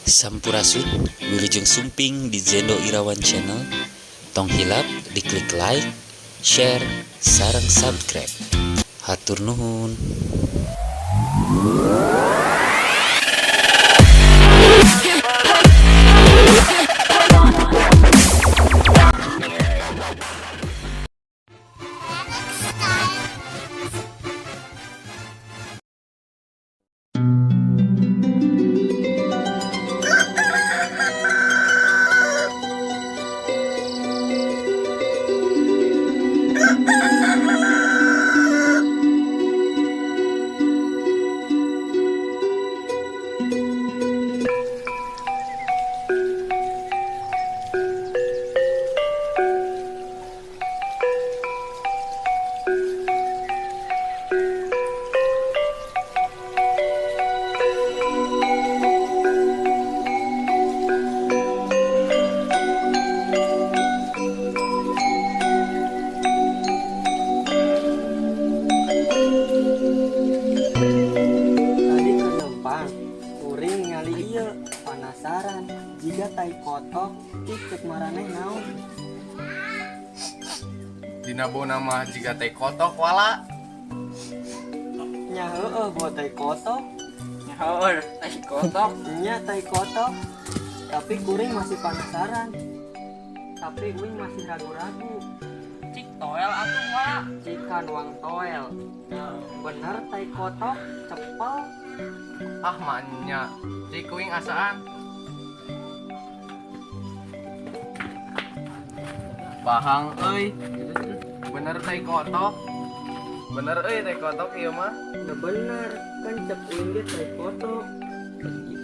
Sampurasun, wilujeng sumping di Zendo Irawan Channel. Tong hilap diklik like, share, sareng subscribe. Hatur nuhun. Tadi keur leumpang, kuring ningali ieu, penasaran jiga tai kotok. Cik, cek maraneh naon? Dina bauna mah jiga tai kotok, wala. Nya heueuh, bawa tai kotok. Nyaur, tai kotok. Nya tai kotok, tapi kuring masih penasaran, tapi uing masih ragu-ragu. Cik toel atuh, wala. Cikan wang toel, bener tai kotok cepel. Ah, manya. Cik kuing asaan. Pahang euy. Bener tai kotok. Bener euy tai kotok ieu mah. Ya bener kan cek uing ge tai kotok,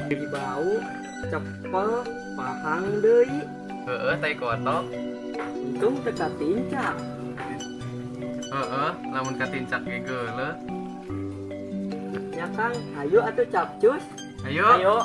di bau cepel pahang deui. Heeh, tai kotok. Untung teu katincak. Heeh, lamun katincak ge geuleuh. Ya Kang, ayo atuh capcus. Ayo. Ayo.